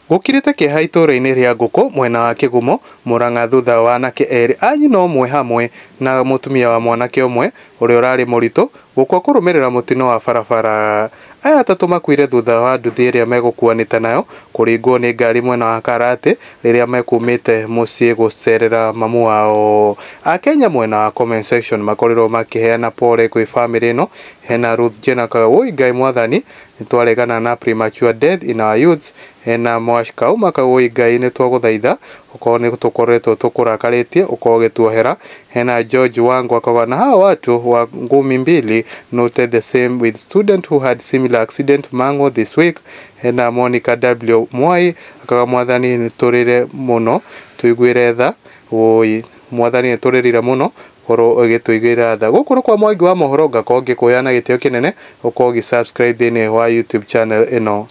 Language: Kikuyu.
Gũkirĩte kĩeha itũũra-inĩ rĩa Ngũkũ mwena wa Kĩgumo, Murang'a thutha wa anake erĩ a nyina ũmwe hamwe na mũtumia wa mwanake ũmwe ũrĩa ũrarĩ mũritũ gũkua kũrũmĩrĩra mũtino wa barabara. Aya atatũ makuire thutha wa nduthi ĩrĩa megũkuanĩte nayo kũringwo nĩ ngari mwena wa Karati rĩrĩa mekumĩte mũciĩ gũcerera mamu wao. Akenya mwena wa comment section makorirwo makĩheana pole kwĩ bamĩrĩ ĩno. Hena Ruth Jane akauga woi Ngai mwathani nĩtwaregana na premature death in our youths. Hena Mwash Kauma akauga woi Ngai nĩtwagũthaitha ũkorwo nĩ tũkoretwo tũkũrakarĩtie ũkorwo ũgĩtuohera. Hena George Wangu akauga na hawa watu wa ngumi mbili noted the same with student who had similar accident Mango this week. Hena Monica W Mwai akauga mwathani nĩtũrĩre mũno tũiguĩre tha woi mwathani nĩtũrĩrire mũno korwo ũgĩtũiguĩra tha. Gũkũ nĩ kwa Mwangi wa mohoro ngakorwo ngĩkũya na gĩtĩo kĩnene ũkorwo ũgĩ subscribe thĩinĩ wa YouTube channel ĩno.